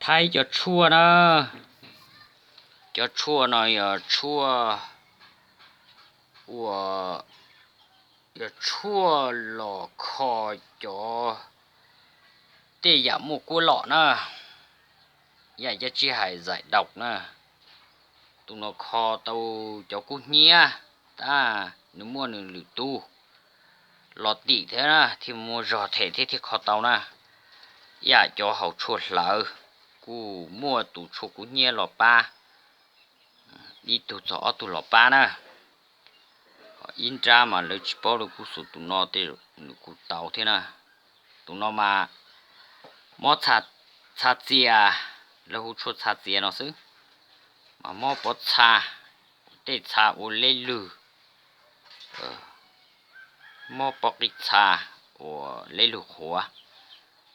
Thaib cov tshuaj na, cov tshuaj no yog tshuaj ua, yog tshuaj los kho cov, tej yam muaj kuab lom na, yam cov tsis hais zaim daus na. Tus no kho tau cov kub hnyiab, tab nws muaj nws lwm tus los tim thiab na, thiaj muaj zog them thiab thiaj kho tau na. Yam cov haus tshuaj hlawv kuj muaj tus tshuaj kub hnyiab los pab, ib tug txog ob tug los pab na. Ib nrab mas lawv tsis paub, lawv kuj xuas tus no tej nws kuj tau thiab na. Tus no mas mob txha txias, lawv hu tshuaj txha txias no xwb, mas mob pob txha, tej txha ua leb lwg, mob pob qij txha ua leb lwg qhuav,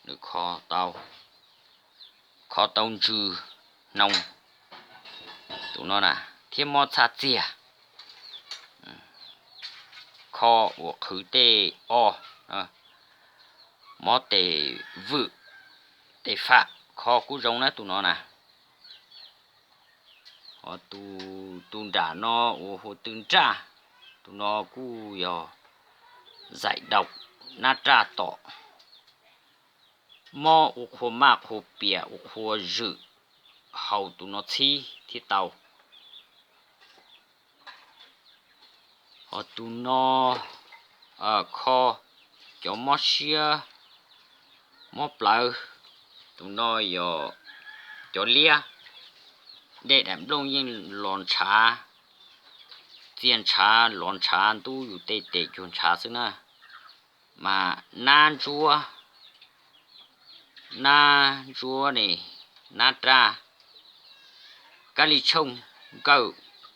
nws kho tau, kho tau ntsws hnoos, tus no na, thiab mob txha txias, kho ua qhwv tej o, mob tes vwm, tes fam kho kuj zoo na tus no na. Ho tus, tus nram no ua hu tw nraj, tus no kuj yog zaim daus, nab raj tom, mob ua qhua maj qhua pias ua qhua zwm, haus tus no txhib thiab tau. Ho tus no kho cov mob siab, mob plawv, tus no yog cov liab, dej daim nplooj yeej los ntshav, txia ntshav los ntshav ntub yus tej tes cuag ntshav xwb na. Mas nab ntsuab, nab ntsuab ne, nab raj, kab li tshooj, nkawj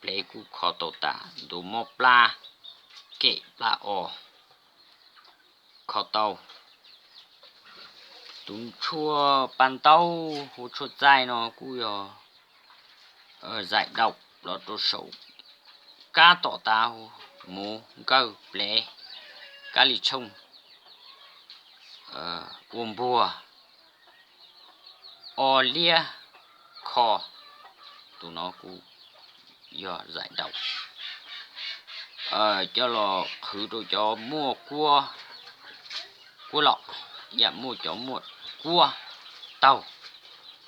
plev kuj kho tau tas, ntu mob plab, kem plab o kho tau. Tus tshuaj paj ntaub hu tshuaj txaij no kuj yog zaim daus los rau saum kab tom tav, muv, nkawj, plev, kab li tshooj, ua npuag, o liab, kho. Tus no kuj yog zaim daus, coj los qhwv rau cov muaj kuab, kuab lom, yam muaj cov muaj kuab taug,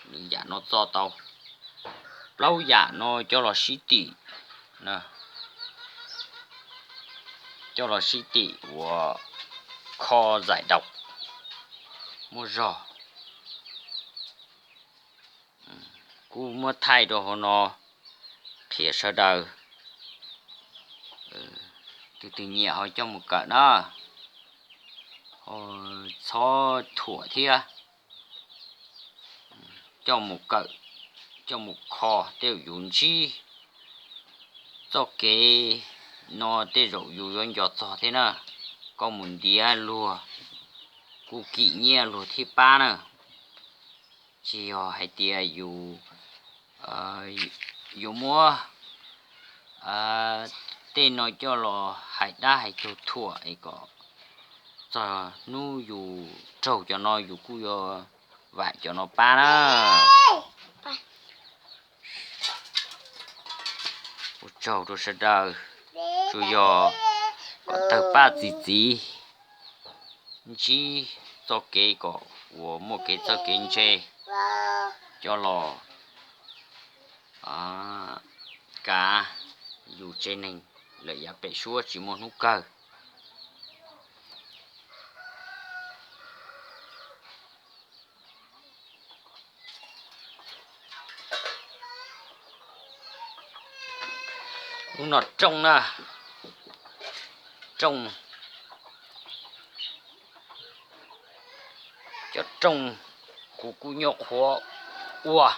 nws yam no txo tau. Plaub yam no coj los sib tim, coj los sib tim ua kho zaim daus, muaj zog. Kuj muab thaij rau hauv no qhia sawv daws, tus twg nyiam ho coj mus kawm na, ho txhob thuam thiab, coj mus kawm, coj mus kho tej zaum yus ntsib txoj kev no tej zaum yus yuav nco txog thiab na. Koj mus ntiav luag kuj kim nyiaj luag thiaj pab na. Tsis yog hais tias yus, yus muab tej no coj los hais dab hais tug thuam es kom txog hnub yus raug cov no yus kuj yuav vam cov no pab na. Ua tsaug rau sawv daws, tsuas yog kom tawg paj txi txiv, ntsib txoj kev kom uas muaj kev txawj kev ntse, coj los kav yus tsev neeg lawm yav pem suab tsis muaj hnub kawg. Lub no rooj na, rooj, cov rooj kuv kuj nyuaj qhuav ua.